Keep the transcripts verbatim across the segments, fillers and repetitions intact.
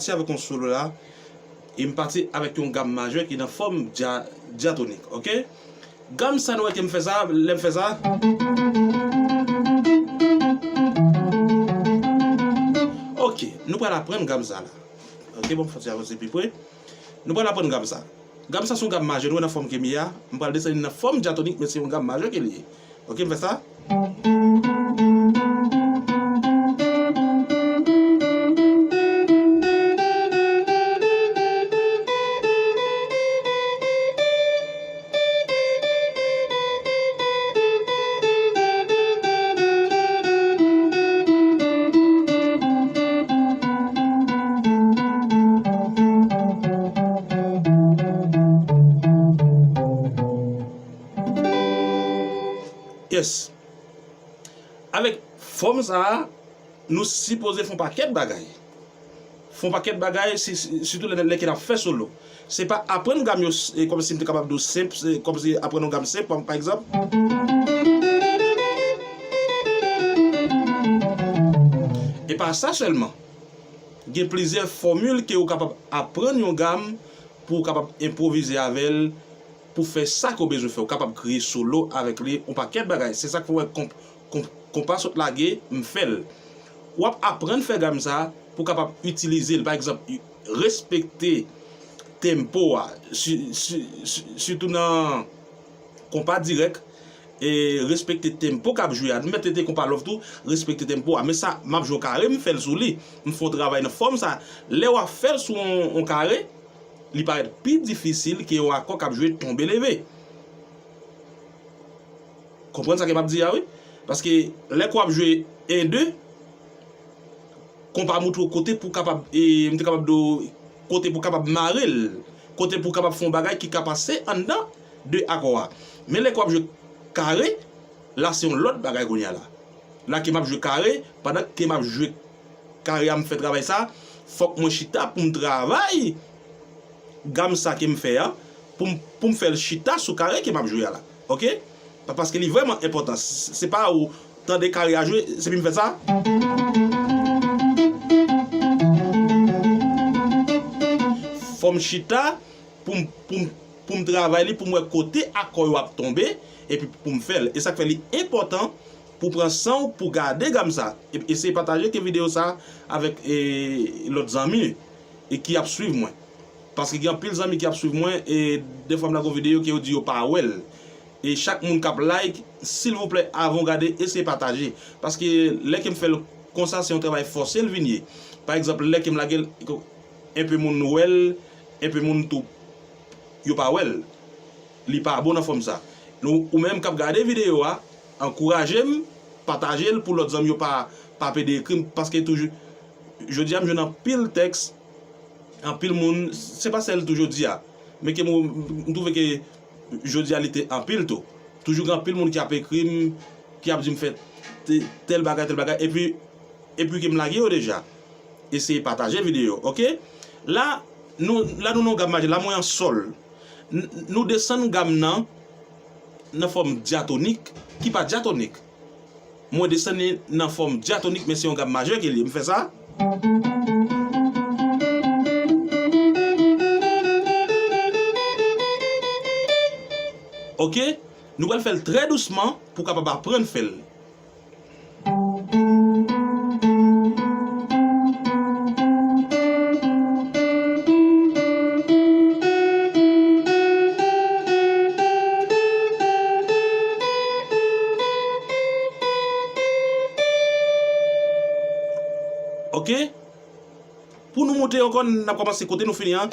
pati avèk yon solo la, e m pati avèk yon gam majè ki nan fòm dya-, dyatonik, oke? Gam sa nou wè ke m fè sa, lè m fè sa. Oke, nou pral aprann gam sa la. Oke, bon, fò ti avanse pi pre. Nou pral aprann gam sa. Gam sa se yon gam majè, nou wè nan fòm ke m ye a. M pral desann li nan fòm dyatonik, men se yon gam majè ke li ye. Oke, m fè sa. Yes. Avèk fòm sa a, nou sipoze fè yon pakèt bagay. Fè yon pakèt bagay, si, si, sitou lè, lè ke n ap fè solo. Se pa aprann gam yo, s-, e, kòmsi m te kapab di w senp, se kòmsi aprann yon gam senp, pa, pa egzanp. E pa sa sèlman. Gen plizyè fòmil ke ou kapab aprann yon gam pou w kapab enpwovize avè l, pou fè sa ke w bezwen fè. Ou kapab kreye solo avèk li, yon pakèt bagay. Se sa k fè w wè konp-, konp-, konpa sot lage, m fè l. W ap aprann fè gam sa pou w kapab itilize l. Pa egzanp, respekte tempo a, si-, si-, si-, sitou nan konpa dirèk, e respekte tempo k ap jwe a. Nou mèt rete konpa love tou, respekte tempo a. Men sa, m ap jwe yon kare, m fè l sou li. M fè yon travay nan fòm sa. Lè w ap fè l sou yon, yon kare, li parèt pi difisil ke yon akò k ap jwe tonbe leve. Konprann sa ke m ap di a, wi? Paske lè ke w ap jwe en de, konpa moutre w kote pou w kapab, e, m te kapab di w, kote pou w kapab mare l, kote pou w kapab fè yon bagay ki ka pase anndan de akò a. Men lè ke w ap jwe kare, la se yon lòt bagay kounye a la. La ke m ap jwe kare, pandan ke m ap jwe kare a, m fè travay sa, fòk mwen chita pou m travay gam sa ke m fè a, pou m, pou m fè l chita sou kare ke m ap jwe a la. Oke? Pa-, paske li vrèman enpòtan. S-, se pa ou tande kare a jwe, se pou m fè sa. Fò m chita pou m, pou m, pou m travay li, pou m wè kote akò yo ap tonbe, epi pou m fè l. E sa k fè li enpòtan pou w pran san w pou gade gam sa. E, eseye pataje ke videyo sa avèk, e, lòt zanmi e ki ap swiv mwen. Paske gen anpil zanmi ki ap swiv mwen, e defwa m lage yon videyo ke yo di yo pa wè l. E chak moun k ap like, silvouplè, avan w gade, eseye pataje. Paske lè ke m fè l konsa, se yon travay fòse l vin ye. Pa egzanp, lè ke m lage l, enpe moun wè l, enpe moun tou, yo pa wè l. Li pa bon nan fòm sa. Nou, ou menm k ap gade videyo a, ankouraje m, pataje l pou lòt zanmi yo pa, pa pede ekri m, paske toujou, jodi a m jwenn anpil tèks, anpil moun, se pa sèl tou jodi a, men ke m, m twouve ke jodi a li te anpil tou. Toujou gen anpil moun ki ap ekri m, ki ap di m fè te-, tèl bagay, tèl bagay, epi, epi ke m lage yo deja. Eseye pataje videyo, oke? La, nou, la nou nan yon gam majè, la mwen an sòl. N-, nou desann gam nan, nan fòm dyatonik, ki pa dyatonik. Mwen desann li nan fòm dyatonik, men se yon gam majè ke li ye. M fè sa. Oke? Nou pral fè l trè dousman pou w kapab aprann fè l. Oke? Pou nou moute ankò, n ap kòmanse kote nou fini an.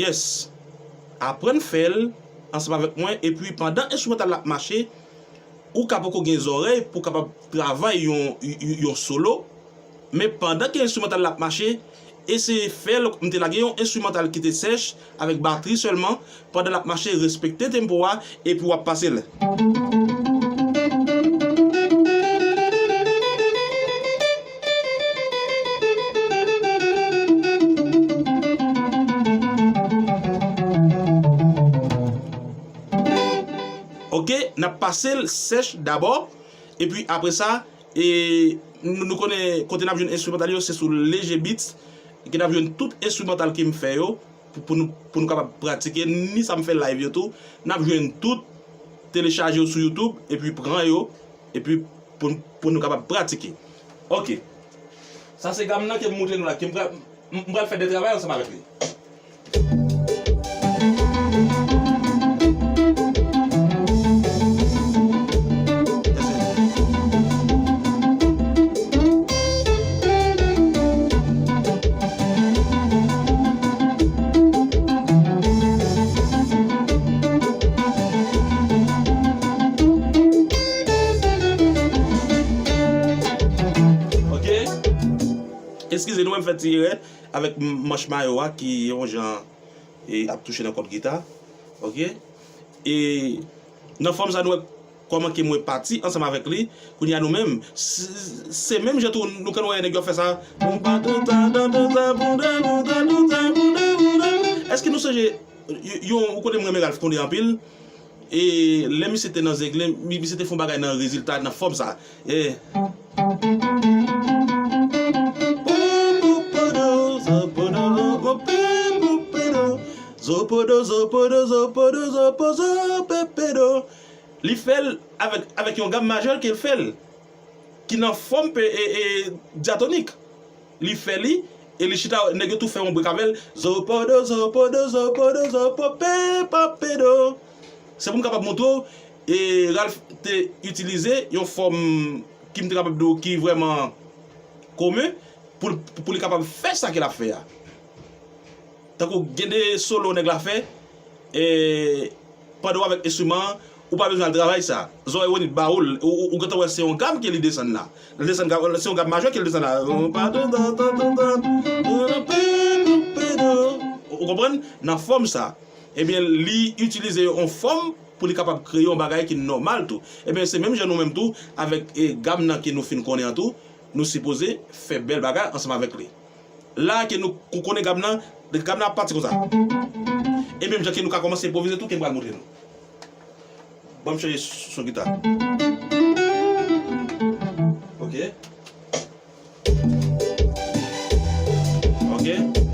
Yes. Aprann fè l ansanm avèk mwen, epi pandan enstrimantal la ap mache, ou ka poko gen zòrèy pou w kapab travay yon, yon, yon solo, men pandan ke enstrimantal la ap mache, eseye fè l, m te lage yon enstrimantal ki te sèch, avèk batri sèlman, pandan l ap mache, respekte tempo a, epi w ap pase l. Pase l sèch dabò, epi apre sa, e, nou, nou konnen kote n ap jwenn enstrimantal yo, se sou Leger Beats, ke n ap jwenn tout enstrimantal ke m fè yo, pou, pou nou, pou nou kapab pratike, ni sa m fè live yo tou, n ap jwenn tout, telechaje yo sou YouTube, epi pran yo, epi pou, pou nou kapab pratike. Ok. Sa se gam nan ke m montre nou la, ke m pral, m, m pral fè de travay ansanm avèk li. Ok. Eskize nou, m fè ti erè avèk m-, manch mayo a ki yon jan, e, ap touche nan kòd gita. Ok. E nan fòm sa nou wè kòman ke mwen pati ansanm avèk li. Kounye a nou menm, se, se menm jan tou nou konn wè nèg yo fè sa. Èske nou sonje yon, yon kote m renmen Ralph Condé anpil? E lè misye te nan Zenglen, mi-, misye te fè yon bagay nan rezilta, nan fòm sa. E. Zopodo, zopodo, zopodo, zopodo, zopodo, zopodo, zopodo. Li fè l avèk, avèk yon gam majè ke l fè l, ki nan fòm pe-, e, e, dyatonik. Li fè li, e li chita, nèg yo tou fè yon brek avè l. Zopodo, zopodo, zopodo, zopo, pe, pa, pedo. Se pou m kapab montre w, e Ralph te itilize yon fòm ki m te kapab di w ki vrèman komen pou, pou li kapab fè sa ke l ap fè a. Tankou gen de solo nèg la fè, e, pandan w avèk enstriman an, ou pa bezwen al travay sa. Zòrèy Ronit ba ou l, ou, ou, ou gentan wè se yon gam ke li desann la. Li desann gam, se yon gam majè ke li desann la. Ou konprann? Nan fòm sa. Ebyen, li itilize yon fòm pou li kapab kreye yon bagay ki nòmal tou. Ebyen, se menm jan nou menm tou, avèk, e, gam nan ke nou fin konnen an tou, nou sipoze fè bèl bagay ansanm avèk li. La ke nou, nou konnen gam nan, gam nan ap pati konsa. E menm jan ke nou ka kòmanse enpwovize tou, ke m pral montre nou. Ban m chanje son gita. Ok. Ok.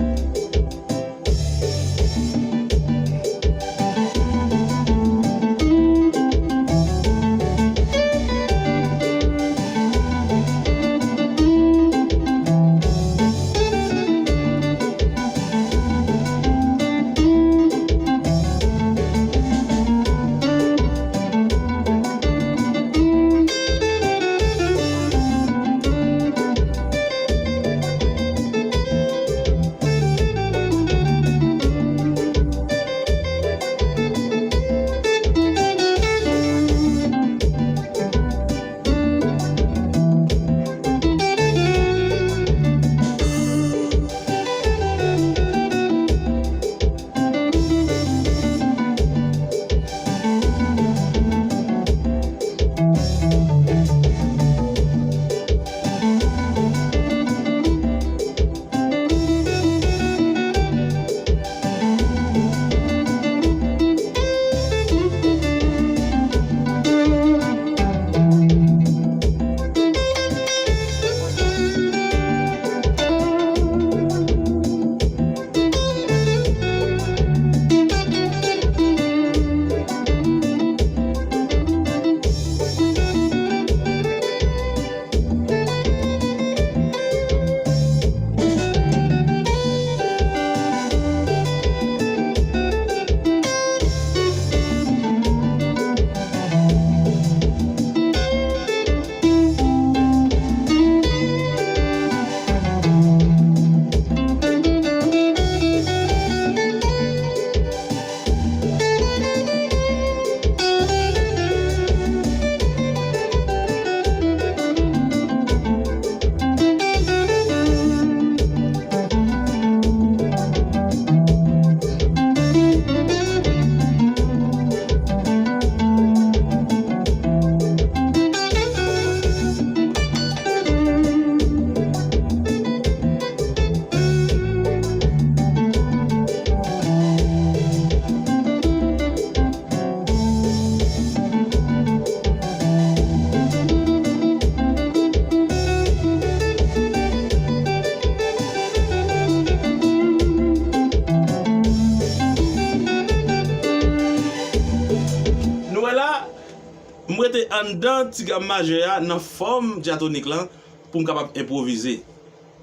Anndan ti gam majè a, nan fòm dyatonik lan, pou m kapab enpwovize.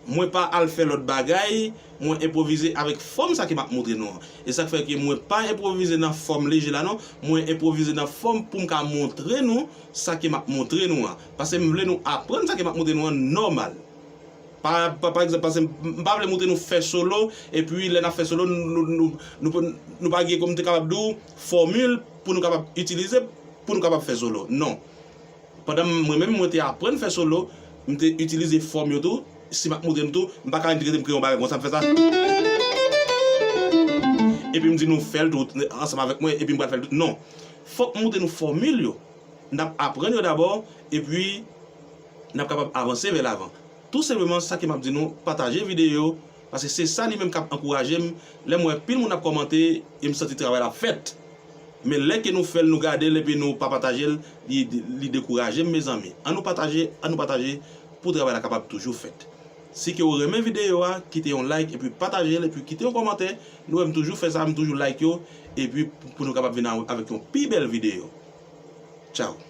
Mwen pa al fè lòt bagay, mwen enpwovize avèk fòm sa ke m ap montre nou an. E sa k fè ke mwen pa enpwovize nan fòm leje la non, mwen enpwovize nan fòm pou m ka montre nou sa ke m ap montre nou an. Paske m vle nou aprann sa ke m ap montre nou an nòmal. Pa, pa, pa egzanp, paske m, m pa vle montre nou fè solo, epi lè n ap fè solo, nou, nou, nou, nou, nou pa gen, kòm m te kapab di w, fòmil pou nou kapab itilize, pou nou kapab fè solo. Non. Pandan m, mwen menm, mwen te aprann fè solo, m te itilize fòm yo tou. Si m ap montre nou tou, m pa ka antre m kreye yon bagay konsa, m fè sa. Epi m di nou fè l tou ansanm avèk mwen, epi m pral fè l tou. Non. Fòk m montre nou fòmil yo. N ap aprann yo dabò, epi n ap kapab avanse vè lavan. Tou senpleman, sa ke m ap di nou, pataje videyo, paske se sa li menm k ap ankouraje m. Lè m wè pil moun ap kòmante, e m santi travay la ap fèt. Men lè ke nou fè l, nou gade l, epi nou pa pataje l, li, li dekouraje m, mezanmi. Ann nou pataje, ann nou pataje, pou travay la kapab toujou fèt. Si ke w renmen videyo a, kite yon like, epi pataje l, epi kite yon kòmantè. Nou wè m toujou fè sa, m toujou like yo, epi pou nou kapab vin a, avèk yon pi bèl videyo. Tchao.